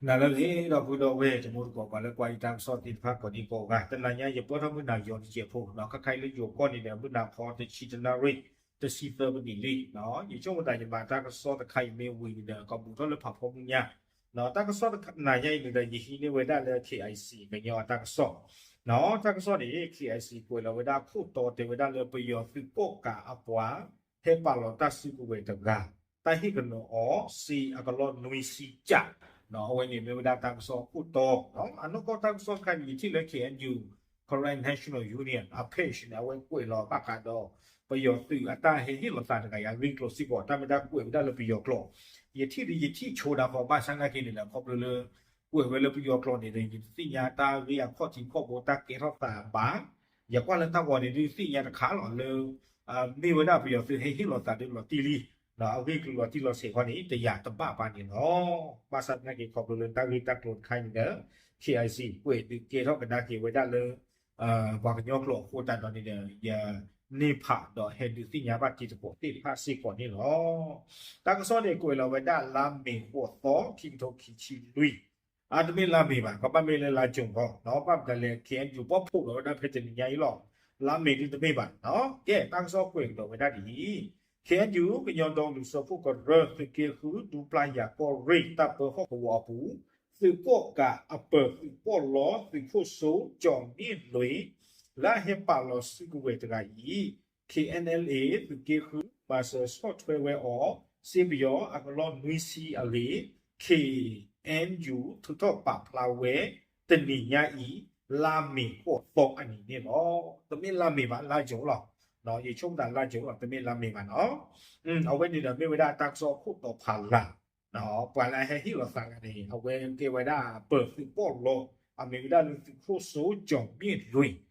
နၤလၢအဂ့ၤ ဒီပုၢ်ဒီဝဲၢ်တံၤသကိး ပှၤလၢကွၢ်ယတၢ်ကစီၣ်သ့ၣ်တဖၣ်ကိးဒံကိးဂၤ, တနၤညါယပၢၢ်ထီၣ်မုၢ်နၤယီၤတစဲးဖိ, ခါခါအံၤလၢယိၤကီၢ်န့ၣ်ဒီး မုၢ်နၤခီတဆံတနၣ်ရံၣ် တဆံသၢပနံးလံ. ယဆိကမိၣ်သးယမၤတၢ်ကစီၣ်တခါအံၤမ့ၢ်ဝံၤန့ၣ်ဒီး ကဘူးထီၣ်လၢဖးဖီမုၢ်ညါ, တၢ်ကစီၣ်တနၤညါအံၤန့ၣ်ဒီး ယဟံးန့ၢ်ဝဲဒၣ်လၢ KIC ကညီအတၢ်ကစီၣ်, တၢ်ကစီၣ်န့ၣ် KIC ကွဲးလီၤဝဲဒၣ်ခိၣ်တီတဲဝဲဒၣ်လၢပယီၤသုးကီၣ်ကးအပှၤ ဟဲပာ်လီၤတၢ်စုကဝဲၤတဂၤ တၢ်ဟ့ၣ်ကလီၤအီၤစ့အကလီၢ်နွံဆံကၠး, အဝဲန့ၣ်မ့ၢ်ဝဲဒၣ်တၢ်ကစီၣ်ခိၣ်တီ, အနီၢ်ကီၢ်တၢ်ကစီၣ်တခါန့ၣ် ယထံၣ်လၢ KNU Karen National Union အ page န့ၣ် အဝဲကွဲးလီၤဘၣ်ဃးဒီး ပယီၤသုးအတၢ်ဟဲဟ့ၣ်လီၤသးတဂၤအံၤ အဂ့ၢ်အကျိၤစ့ၢ်ကီး တၢ်မ့ၢ်တၢ်ကွဲးဝဲဒၣ်လၢပယီၤကျိာ်, ယထံၣ်ဒီးယထံၣ်ဆိဒၣ်ဃီ ဘၣ်ဆၣ်သနာ်က့န့ၣ်ဒီး ခီဖျိလၢ ကွဲးဝဲလၢပယီၤကျိာ်န့ၣ်ဒီး ယတသ့ၣ်ညါတၢ်ဂ့ၢ်အခီၣ်ထံးခီၣ်ဘိတၢ်ကဲထီၣ်သးဘၣ်, ယကွၢ်လၢတၢ်ဂီၤန့ၣ်ဒုးသ့ၣ်ညါတခါလီၤလၢ မ့ၢ်ဝဲဒၣ်ပယီၤသုးဟဲဟ့ၣ်လီၤသးဒီးလီၤတံၢ်လံ, အဂ့ၢ်အကျိၤလီၤတံၢ်လီၤဆဲးခီန့ၣ် တယာ်တဘၣ်ဘၣ်န့ၣ်လီၤ. ဘၣ်ဆၣ်သနာ်က့ခီဖျိလၢတၢ်ဂ့ၢ်တၢ်ကျိၤတခါန့ၣ်ဒီး KIC ကွဲးဒုးကဲထီၣ်ကဒါက့ၤဝဲဒၣ်လၢ ပှၤကညီကျိာ်အဃိသတးဒီးန့ၣ်ဒီး ယန့ၢ်ဖးဒီးဟဲဒုးသ့ၣ်ညါဘၣ်တံၤသကိးသ့ၣ်တဖၣ်စ့ၢ်ကီးန့ၣ်လီၤ. တၢ်ကစီၣ်န့ၣ်ကွဲးလီၤဝဲဒၣ်လါမ့ၤဃိးသီ ခံကထိခံဆံလွံၢ်, အတမ့ၢ်လါမ့ၤဘၣ်, ကဘၣ်မ့ၢ်လၢလါကၠိၤဃီ, ဘၣ်မတၤလဲၣ် KNU ဘီၣ်ဖှိၣ်လီၤဝဲဒၣ်ဖဲတနံၤညါအံၤလီၤ. လါမ့ၤဒုးတမ့ၢ်ဘၣ်, ကဲ တၢ်ကစီၣ်ကွဲးကဒီးဝဲဒၣ်ဒ်အံၤ, KNU ကညီဒီကလုာ်စၢဖှိၣ်ကရၢ သုးက့ဃု ဒူပျၢ်ယၤကီၢ်ရ့ၣ်တၢ်ပၢဟီၣ်ကဝီၤအပူၤ သုးကီၣ်ကးအပၢၤသုးပီၣ်လီ သုးခိၣ်စိ ကၠီၤမ့ၣ်လွံၢ် လၢအဟဲပာ်လီၤစုကဝဲၤတဂၤအံၤ KNLA သုးက့ဃု မၤစၢၤဆီၣ်ထွဲဝဲအီၤ စ့ပယီၤအကလီၢ်နွံဆံအဂ့ၢ် KNU ထုးထီၣ်ပာ်ဖျါဝဲ တနံၤညါအံၤ လါမ့ၤဃိးသီအနံၤန့ၣ်လီၤ. တမ့ၢ်လါမ့ၤဘၣ် လါကၠိၤလီၤ. ယဆိကမိၣ်လါကၠိၤလီၤ, တမ့ၢ်လါမ့ၤဘၣ်နီၤ. အဝဲန့ၣ်ဒီးမ့ၢ်ဝဲဒၣ်တၢ်ကစီၣ်ခိၣ်တီဖးလၢ်, ပှၤလၢအဟဲဟ့ၣ်လီၤသးတဂၤန့ၣ် အဝဲကဲဝဲဒၣ်ပၢၤသုးပီၣ်လီ, အမ့ၢ်ဝဲဒၣ်လၢသုးခိၣ်စိ ကၠီၤမ့ၣ်လွံၢ်.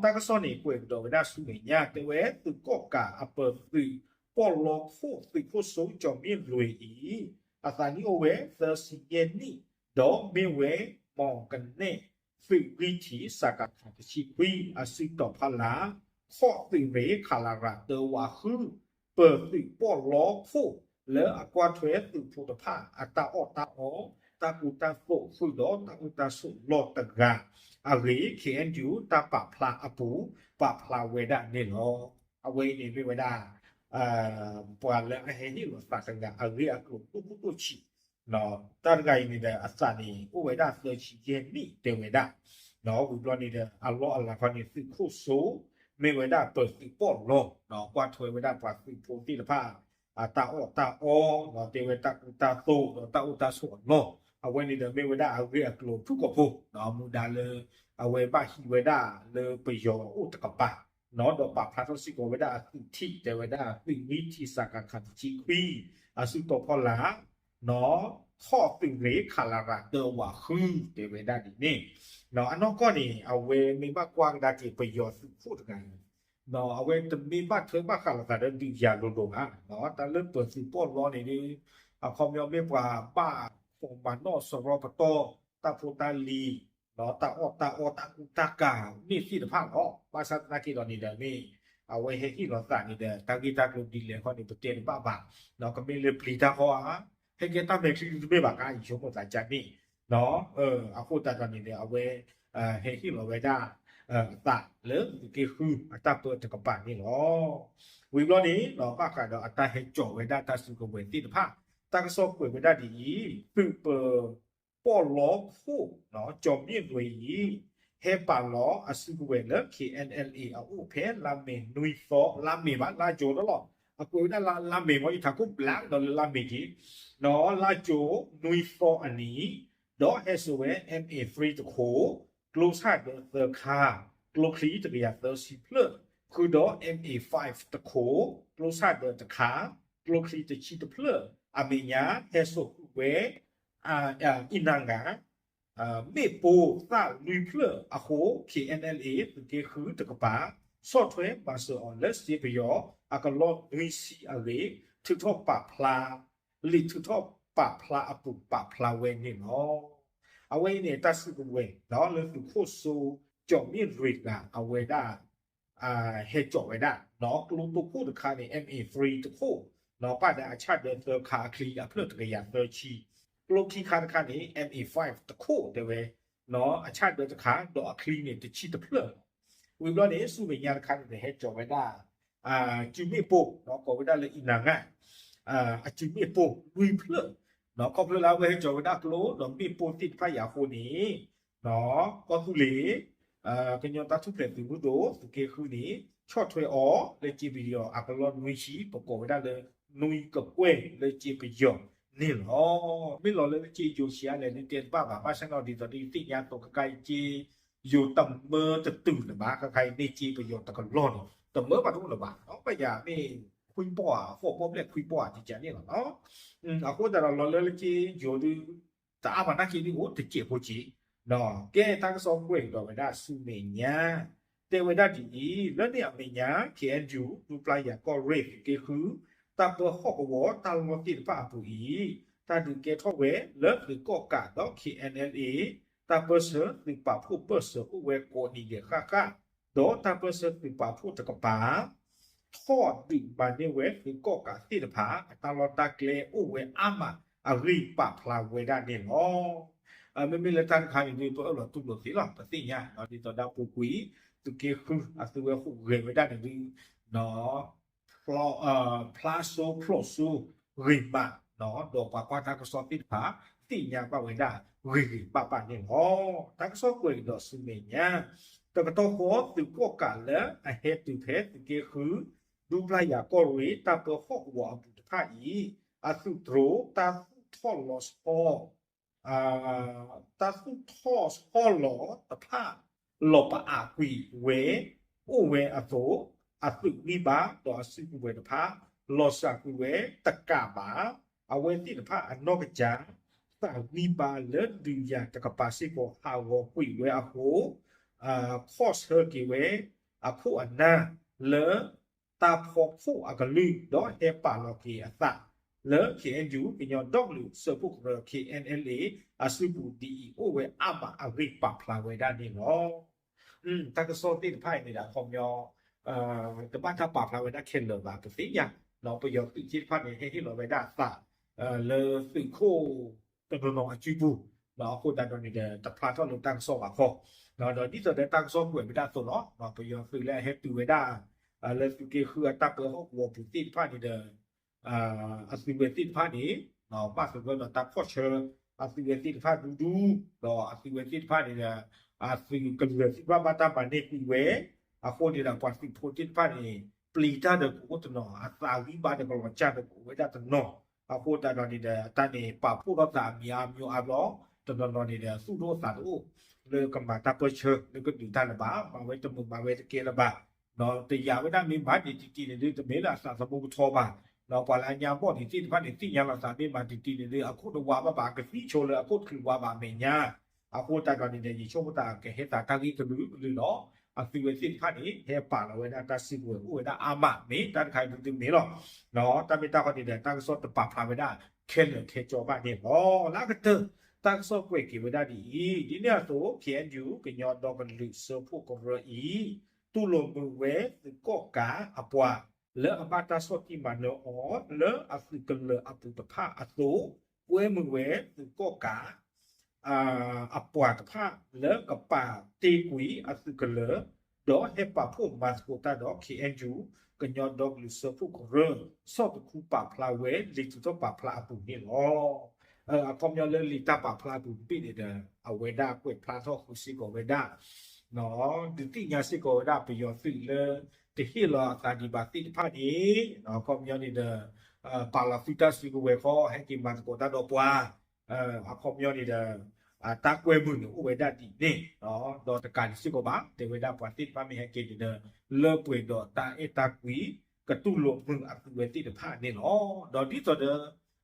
တၢ်ကစီၣ်န့ၣ် ကွဲးကဒီးဝဲဒၣ်ဆူမဲာ်ညါ တဲဝဲသုးကီၣ်ကးအပၢၤသုးပီၣ်လီခိၣ် သုးခိၣ်စိ ကၠီၤမ့ၣ်လွံၢ်အံၤ အသးနံၣ်အိၣ်ဝဲသၢဆံယဲၢ်နံၣ်, ဒီးမ့ၢ်ဝဲမီၢ်ကနဲၣ် သုးဂံၢ်ထံး စကခ တဆံခွံ အစုတီၤဖီလာ် ခီၣ်သုးရ့ၣ် ခလရ တၢဝးဃု ပၢၤသုးပီၣ်လီခိၣ် လၢအကွၢ်ထွဲသုးဖိတဖၣ်အတၢ်အီၣ်တၢ်အီ, တၢ်ကူတၢ်သိးဃုာ်ဒီးတၢ်အိၣ်တၢ်ဆိးလီၢ်တဂၤအဂ့ၢ် KNU တၢ်ပာ်ဖျါအပူၤ ပာ်ဖျါဝဲဒၣ်န့ၣ်လီၤ. အဝဲအံၤန့ၣ်မ့ၢ်ဝဲဒၣ် ပှၤလၢအဟဲဟ့ၣ်လီၤသးတဂၤအဂ့ၢ်အကျိၤဒိၣ်ခိၣ်ဒိၣ်ဆံး, တၢ်တဂၤအံၤန့ၣ်ဒီး အသးန့ၣ် အိၣ်ဝဲဒၣ်သၢဆံယဲၢ်နံၣ်တဲဝဲဒၣ်, ဝံၤဘျီန့ၣ်ဒီး အလီၢ်အလၤခီန့ၣ် သုးခိၣ်စိ မ့ၢ်ဝဲဒၣ်ပၢၤသုးပီၣ်လီ, ကွၢ်ထွဲဝဲဒၣ်ပှၤသုးဖိသ့ၣ်တဖၣ် အတၢ်အီၣ်တၢ်အီ, တဲဝဲတၢ်ကူတၢ်သိးဒီးတၢ်အိၣ်တၢ်ဆိးအလီၢ်, အဝဲန့ၣ်ဒီးမ့ၢ်ဝဲဒၣ်အဂ့ၢ်အကျိၤဖုၣ်ကိာ်ဖိ, မူဒါလၢ အဝဲဘၣ်ဟံးဝဲဒၣ်လၢပယီၤအိၣ်တကပၤ ဒီးပာ်ဖျါထီၣ်စ့ၢ်ကီးဝဲဒၣ်အသုးထံး တဲဝဲဒၣ် သုးဂံၢ်ထံး စကခ တဆံခွံ အစုတီၤဖီလာ် ခီၣ်သုးရ့ၣ် ခလရ တၢဝးဃု တဲဝဲဒၣ်ဒ်န့ၣ်, အနီၢ်ကီၢ်န့ၣ် အဝဲမ့ၢ်ဘၣ်ကွၢ်ကဒါက့ၤပယီၤသုးခိၣ်တဂၤအံၤ, အဝဲတမ့ၢ်ဘၣ်ထွဲဘၣ်ဃးလိာ်သးဒီးဒုးယၤလိၤလိၤဘၣ်, တၢ်လၢပၢၤသုးပီၣ်လီန့ၣ်ဒီး အခီပညီမ့ၢ်ပှၤဘၣ်မၤနီၣ်စရီပတီၢ် တၢ်ဖိတၢ်လံၤ တၢ်အီၣ်တၢ်အီ တၢ်ကူတၢ်ကၤန့ၣ်သ့ၣ်တဖၣ်လီၤ. ဘၣ်ဆၣ်သနာ်က့ဒီးန့ၣ်ဒီးမ့ၢ် အဝဲဟဲဟ့ၣ်လီၤသးန့ၣ်ဒီး တၢ်ဂ့ၢ်တၢ်ကျိၤဒ်လဲၣ်ခီန့ၣ် ပတဲတဘၣ်ဘၣ်, ကမ့ၢ်လၢပျံၤတၢ်ဃီဧါ, ဟဲကဲတၢ်မဲာ်ချံတမ့ၢ်ဘၣ်ကါ ယဆိကမိၣ်သးကန့ၣ်, အဃိသတးဒီးန့ၣ်ဒီး အဝဲ ဟဲဟ့ၣ်လီၤဝဲဒၣ် အသးလၢသုးက့ဃုအတၢ်ပၢတကပၤန့ၣ်လီၤ. ဝံၤဘျီန့ၣ် ဘၣ်ဃးဒီးအတၢ်ဟဲကၠီာ်ဝဲဒၣ်တၢ်စုကဝဲၤသ့ၣ်တဖၣ် တၢ်ကစီၣ်ကွဲးဝဲဒၣ်ဒ်အံၤ, သုးပၢၤ ပီၣ်လီခိၣ် ကၠီၤမ့ၣ်လွံၢ်အံၤ ဟဲပာ်လီၤအစုကဝဲၤလၢ KNLA အအိၣ်ဖဲလါမ့ၤနွံသီ, လါမ့ၤဘၣ် လါကၠိၤလီၤ. အကွဲးဝဲဒၣ်လါမ့ၤမ့ၢ် ယထးခိၣ်ဘျးဒီးလၢလါမ့ၤက့ၤ, လါကၠိၤနွံသီအနံၤ, ဒီးဟဲစိာ်ဝဲ MA three တခိၣ်, ကျိဆၣ်ဒၢသၢခါ, ကျိချံတကယၤသၢဆံဖျၢၣ်, ဃုာ်ဒီး MA five တခိၣ်, ကျိဆၣ်ဒၢတခါ, ကျိချံတဆံတဖျၢၣ်, အမဲာ်ညါဟဲစိာ်ဃုာ်ဝဲ အံနၢဂၤ မ့ၣ်ပိၢ်သၣ်လွံၢ်ဖျၢၣ်အဃိ KNLA သုးက့ဃုတကပၤ ဆီၣ်ထွဲမၤစၢၤအီၤလၢစ့ပယီၤ အကလီၢ်နွံဆံအဂ့ၢ် ထုးထီၣ်ပာ်ဖျါ, လံာ်ထုးထီၣ်ပာ်ဖျါအပူၤပာ်ဖျါဝဲန့ၣ်လီၤ. အဝဲအံၤန့ၣ် တၢ်စုကဝဲၤ လၢသုးခိၣ်စိ ကၠီၤမ့ၣ်လွံၢ်တဂၤ အဝဲဒၣ် ဟဲကၠီာ်ဝဲဒၣ် ကျိတိခိၣ်တခါန့ၣ် MA three တခိၣ်, ပၣ်ဒီးအဆၣ်ဒၢသၢခါ အချံအဖျၢၣ်တကယၤသၢဆံ, ကျိခံခါတခါန့ၣ် M A five တခိၣ်တဲဝဲ, အဆၣ်ဒၢတခါ ဒီးအချံန့ၣ် တဆံတဖျၢၣ်လီၤ. ဝံၤဘျီန့ၣ် ဆူမဲာ်ညါတခါန့ၣ် ဟဲကၠီၤဝဲဒၣ် အစုမ့ၣ်ပိၢ် ကိးဝဲဒၣ်လၢ အံနၤငၣ် အစုမ့ၣ်ပိၢ်လွံၢ်ဖျၢၣ်, ခီဖျိလၢအဝဲဟဲကၠီၤဝဲဒၣ်ကျိ ဒီးမ့ၣ်ပိၢ်သ့ၣ်တဖၣ်အံၤအဃိန့ၣ် ကီၢ်သူလ့ၤ ကညီတၢ်ထူၣ်ဖျဲးသုးမုၢ်ဒိၣ် သုးက့ဃုန့ၣ် ဆီၣ်ထွဲအီၤလၢစ့ပယီၤအကလီၢ်နွံဆံ ပကိးဝဲဒၣ်လၢ နွံကကွဲၢ်လၢစ့ပယီၤန့ၣ်လီၤ. မ့ၢ်လီၤလၢစ့ယိၤဆံးအါလဲၣ်ဒုးတဲတဘၣ်ဘၣ်, ဘၣ်ဆၣ်န့ၣ်ဒ်သိးဒုးသ့ၣ်ညါသိးခဲခါအံၤ စ့ယိၤတမၢတတုၤလၢၤဘၣ်, ခဲခါအံၤန့ၣ်စ့ပယီၤတကလီၢ်န့ၣ် တမၢဘၣ်တအိၣ်လၢၤဘၣ်, ဘၣ်ယၤမ့ၢ်ခွံပီၢ်ဧါ, ဃိးပီၢ်ဘျဲၣ်ခွံပီၢ်ဧါ ကကန့ၣ်လီၤ. အဃိသတးဒီးလီၤလၢလၢစ့ယိၤဒုး တအါမးနာ်က့ဒုးအိၣ်တစဲးဖိစ့း, ကဲတၢ်ကစီၣ်ကွဲးကဒီးဝဲဒၣ်ဆူမဲာ်ညါ တဲဝဲဒၣ်ဒ်အံၤ, လၢန့ၣ်အမဲာ်ညါ K N U ဒူပျၢ်ယၤကီၢ်ရ့ၣ်သုးက့ဃု တၢ်ပၢဟီၣ်ကဝီၤတၢ်လီၢ်သ့ၣ်တဖၣ်အပူၤအံၤ တၢ်ဒုးကဲထီၣ်ဝဲလၢသုးကီၣ်ကးဒီး K N L A တၢ်ပၢဆှၢသုးပာ်ဖှိၣ်ပၢၢ်ဆၢအိၣ်ဝဲကိးနံၤဒဲးဃၣ်ဃၣ်, ဒီးတၢ်ပၢဆှၢသုးပာ်ဖှိၣ်တကပၤ ထီၣ်ဒုးမၤန့ၢ်ဝဲသုးကီၣ်ကးသ့ၣ်တဖၣ် အတၢ်လီၢ်တၢ်ကျဲအိၣ်ဝဲအါမးအဂ့ၢ်ပာ်ဖျါဝဲဒၣ်န့ၣ်လီၤ. မ့မ့ၢ်လၢတၢ်တခါန့ၣ်ဒုး ပအၢၣ်လီၤတူၢ်လိာ်သ့လီၤ, ပသ့ၣ်ညါ ဒ်သိးဒီးပူၤကွံာ် သုးက့ဃုအသုးဝဲဟူးဂဲၤဝဲဒၣ်န့ၣ်ဒုး ဖျါစိဖျိးစိဂ့ၤမး, ဒီးပှၤကွၢ်တၢ်ကစီၣ်သ့ၣ်တဖၣ် သ့ၣ်ညါဘၣ်ဝဲဒၣ်ဂ့ၤဂ့ၤဘၣ်ဘၣ်န့ၣ်လီၤ. တၢ်ကစီၣ်ကွဲးကဒီးဆူမဲာ်ညါ တကတီၢ်ဃီသုးကီၣ်ကးလၢအဟဲတုၤဖဲသုးက့ဃု ဒူပျၢ်ယၤကီၢ်ရ့ၣ် တၢ်ပၢဟီၣ်ကဝီၤအပူၤတဖၣ်အံၤ အသုးတြိၤ တၢ်သူၣ်ထီၣ်လီၤဆီ တၢ်သူၣ်ထီၣ်ဆီလီၤတဖၣ် လီၤပာ်အးကွံာ်ဝဲ အိၣ်ဝဲအသိး အသုးဂံၢ်ဘါဒီးအစုကဝဲၤတဖၣ် လီၤစှၤကွံာ်ဝဲတကးဘၣ် အဝဲသ့ၣ်တဖၣ်အနီၢ်ကစၢ် သးဂံၢ်ဘါလၢဒုးယၤတကပၤစ့ၢ်ကီး ဟးဂီၤကွံာ်ဝဲအဃိ ခီၣ်ဆၢက့ၤဝဲ အခိၣ်အနၢ်လၢ တၢ်ဖီခိၣ်အကလုၢ် ဒီးဟဲပာ်လီၤက့ၤအသးလၢ K N U ကညီဒီကလုာ်စၢဖှိၣ်ကရၢ K N L A အစုပူၤဒ်အံၤ အိၣ်ဝဲအါမးအဂ့ၢ်ပာ်ဖျါဝဲဒၣ်န့ၣ်လီၤ. တၢ်ကစီၣ်သ့ၣ်တဖၣ်အံၤန့ၣ်ဒီး အခီပညီ တဘၣ်တၢ်ပာ်ဖျါဝဲဒၣ်ခဲလၢာ်ဘၣ် ပသ့ၣ်ညါ, ပယီၤသုးသ့ၣ်တဖၣ်န့ၣ် ဟဲဟ့ၣ်လီၤဝဲဒၣ်အသး လၢသုးခိၣ် တနီၤနီၤအစုပူၤ, အဃိသတးဒီးန့ၣ်ဒီး တဖျါထီၣ်လၢတၢ်ကစီၣ်ဘၣ်ခီ, ဒီးဒ်သိးဒီးတၢ်ကစီၣ်ကွဲးဝဲဒၣ်အသိးလီၤ, ပယီၤသုးလၢအဟဲတုၤဝဲဒၣ် လၢသုးက့ဃုအတၢ်ပၢဟီၣ်ကဝီၤပူၤသ့ၣ်တဖၣ်န့ၣ်ဒီး အသုးဝဲသ့ၣ်တဖၣ်န့ၣ် ဘၣ်သဂၢၢ်ဒီးတၢ်ဖီၣ်ဆၢ အသုးဝဲသ့ၣ်တဖၣ်ဒူဒူ, ဒီးအသုးဝဲသ့ၣ်တဖၣ်န့ၣ်ဒီး အသုးကလၢၤသ့ၣ်တဖၣ်ဘၣ်တၢ်မၤန့ၢ်ကွံာ်ဝဲ, အဃိန့ၣ်ဒီးပှၤသုးဖိသ့ၣ်တဖၣ်န့ၣ် ပျံၤတၢ်ဒီးကအိၣ်တနီၤ အသးဂံၢ်ဘါဒီးကလီၤစၢ်ဒီးကအိၣ်ဝဲဒၣ်တနီၤ, အဃိသတးဒီးန့ၣ်ဒီး တၢ်န့ၣ်ပာ်ဖှိၣ်ထီၣ်သးအမံၤအါမံၤအါဘျီ, တနီၤနီၤန့ၣ်ဒီး သူၣ်ဒိၣ်သးဒိၣ် လၢကမၤတၢ်ပၢဆှၢ လၢကဒုးတၢ်လၢၤဘၣ်, မၤဝဲတမုာ်မၤဝဲတကဲလၢၤဘၣ်, တယာ်ဝဲဒၣ်မ့ၢ်မၤဒံးတံၢ်တံၢ်န့ၣ်ဒုး တမ့ၢ်လၢအသးသမူကထီဘၣ်, ပှၤလၢအညါဘီၣ်န့ၣ်သ့ၣ်တဖၣ်န့ၣ် သ့ၣ်ညါလီၤသးမ့ၢ်မၤဒံးတံၢ်တံၢ်န့ၣ်ဒုး အခိၣ်တဝါဘၣ်ဘၣ် အကသံၣ်ဆိလၢအခိၣ်တချုးဝါဘၣ်အမဲာ်ညါ, အဃိသတးဒီးန့ၣ်ဒီး ယဆိကမိၣ်သးကဟဲသးတၢ်ဂ့ၢ်ကလုာ်ကလုာ်ဒီး အသုးဝဲသ့ၣ်တဖၣ်န့ၣ် ဟဲပာ်လီၤဝဲဒၣ်တၢ်စုကဝဲၤအိၣ်ဝဲဒၣ်အါမး မ့ၢ်တၢ်တခါအံၤဒုးတမ့ၢ်လီၤ. တၢ်မ့ၢ်တၢ်ဃီန့ၣ်ဒီး တၢ်ကစီၣ်တပာ်ဖျါဝဲဒၣ်ခဲလၢာ်ခဲဆ့ဘၣ်န့ၣ်လီၤ. လၢအကတၢၢ် တၢ်ကစီၣ်ကွဲးက့ၤဝဲဒၣ်ဒ်အံၤ, ဒ်န့ၣ်အသိး K N U ကညီဒီကလုာ်စၢဖှိၣ်ကရၢအံၤ တူၢ်လိာ်မုာ်ဝဲသုးကီၣ်ကးအပှၤ လၢအဘၣ်တၢ်ဆီၣ်တံၢ်မၤနၢၤအီၤ လၢအသုးကလၢၤအပူၤတဖၣ်အသိး, ကွဲမုာ်ဝဲသုးကီၣ်ကး အပှၤတဖၣ်လၢကပာ်တ့ၢ်ကွံာ်အသုးကလၢၤ, ဒီးဟဲပာ်ဖှိၣ်မၤသကိးတၢ်ဒီး K N U ကညီဒီကလုာ်စၢဖှိၣ်ကရၢ ဆီၣ်တခူပာ်ဖျါဝဲ လံာ်ထုးထီၣ်ပာ်ဖျါအပူၤန့ၣ်လီၤ. အခီပညီလၢလံာ်တၢ်ပာ်ဖျါအပူၤတဘ့ၣ်န့ၣ်ဒီး အဝဲဒၣ်ကွဲးဖျါထီၣ်ဃုာ်စ့ၢ်ကီးဝဲဒၣ် ဒုးသ့ၣ်ညါစ့ၢ်ကီးဝဲဒၣ် ပယီၤသုးလၢ တဟ့ၣ်လီၤအသးဒံးဘၣ်သ့ၣ်တဖၣ်န့ၣ် အခီပညီန့ၣ်ဒီး ပာ်လီၤသုတၢ်စုကဝဲၤခီ ဟဲက့ၤမၤသကိးတၢ်ဒီးပှၤ အခီပညီန့ၣ်ဒီး တၢ်ကွဲမုာ်န့ၣ်အိၣ်ဝဲဒၣ်ဒ်န့ၣ်, ဒီးတကးဒံးစ့ၢ်ကီးဘၣ် တဲဝဲဒၣ်ပှၤသ့ၣ်တဖၣ်မ့ၢ်ဟဲက့ၤန့ၣ်ဒီး လၢပှဲၤဒီးတၢ်အဲၣ်တၢ်ကွံ ကတူၢ်လိာ်မုာ်အသုးဝဲသ့ၣ်တဖၣ်န့ၣ်လီၤ. ဒီးဒ်သိးဒီး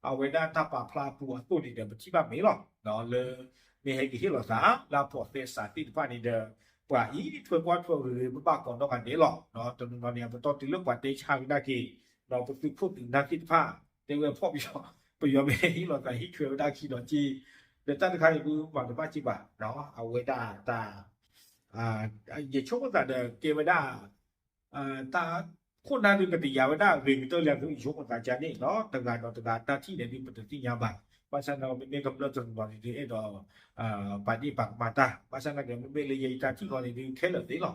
အဝဲဒၣ်တၢ်ပာ်ဖျါအပူၤအသိးန့ၣ်ဒီး ပထံၣ်ဘၣ်မ့ၢ်လီၤ. လၢ မ့ၢ်ဟဲက့ၤဟ့ၣ်လီၤသး လၢအဖိးသဲစးသ့ၣ်တဖၣ်န့ၣ်ဒီး ပှၤအံၤထွဲကွၢ်ထွဲဂ့ၤဂ့ၤဘၣ်ဘၣ်ကိးနီၢ်ဂၤဒဲးလီၤ. တနီၤနီၤန့ၣ် အပတီၢ်တုၤလၢပှၤတဲဆါကဒါက့ၤ ဒီးပသုးခိၣ်သုးနၢ်သ့ၣ်တဖၣ် တဲဝဲဖီၣ်ပယီၤ ပယီၤမ့ၢ်ဟဲဟ့ၣ်လီၤသးဟ့ၣ်ထွဲဝဲဒၣ်ခံဒီးက့ ဒီးတၢ်တခါအံၤဒုးမၤတဘၣ်က့ဘၣ် အဝဲဒၣ်တၢ် ယဆိကမိၣ်သးဒီးကဲဝဲဒၣ် တၢ် ခိၣ်နၢ်ဒုးကတယာ်ဝဲဒၣ်ဂ့ၤကတၢၢ်လၢအသုယိၤအသးကန့ၣ်ဒီး တဂၤဒီးတဂၤတၢ်ထံၣ်န့ၣ်ဒုး ပတသ့ၣ်ညါဘၣ်. ဘၣ်ဆၣ်န့ၣ် မ့မ့ၢ်ကမျၢၢ်တနီၤန့ၣ်ဒုး အဲၣ်ဒိး ပာ်ဒ့ၣ်ပာ်ကမၣ်တၢ်, ဘၣ်ဆၣ်သနာ်က့ မ့မ့ၢ်လၢယဲယတၢ်ထံၣ်ဂီၢ်န့ၣ်ဒုး ခဲလၢာ်သ့လီၤ.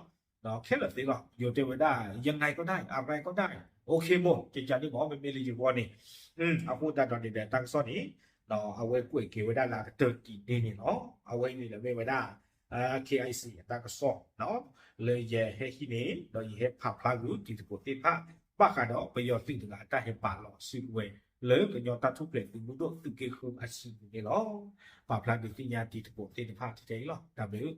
ခဲလၢာ်သ့လီၤ. ယိၤတဲဝဲဒၣ် ยังไงก็ได้ อะไรก็ได้ โอเคหมด ကကန့ၣ်မ့ၢ် မ့မ့ၢ်လၢယဂီၢ်န့ၣ်. အဃိသတးဒီးန့ၣ်ဒီး တၢ်ကစီၣ်န့ၣ် အဝဲကွဲးက့ၤဝဲဒၣ်လၢအကတၢၢ်တံၢ်န့ၣ်န့ၣ်လီၤ. အဝဲအံၤန့ၣ်ဒီးမ့ၢ်ဝဲဒၣ် KIC အတၢ်ကစီၣ် လၢယဟဲဟံးန့ၢ် ဒီးယဟဲဖးဖျါဃုာ်တံၤသကိးသ့ၣ်တဖၣ် ဘၣ်ဃးဒီးပယီၤသုးတဂၤအတၢ်ဟဲပာ်လီၤစုကဝဲၤ လၢကညီတၢ်ထူၣ်ဖျဲးသုးမုၢ်ဒိၣ်သုးက့ဃုအဆံးန့ၣ်လီၤ. ပာ်ဖျါဒုးသ့ၣ်ညါတံၤသကိးသ့ၣ်တဖၣ်ထဲအံၤလီၤ. တၢ်ဘျုး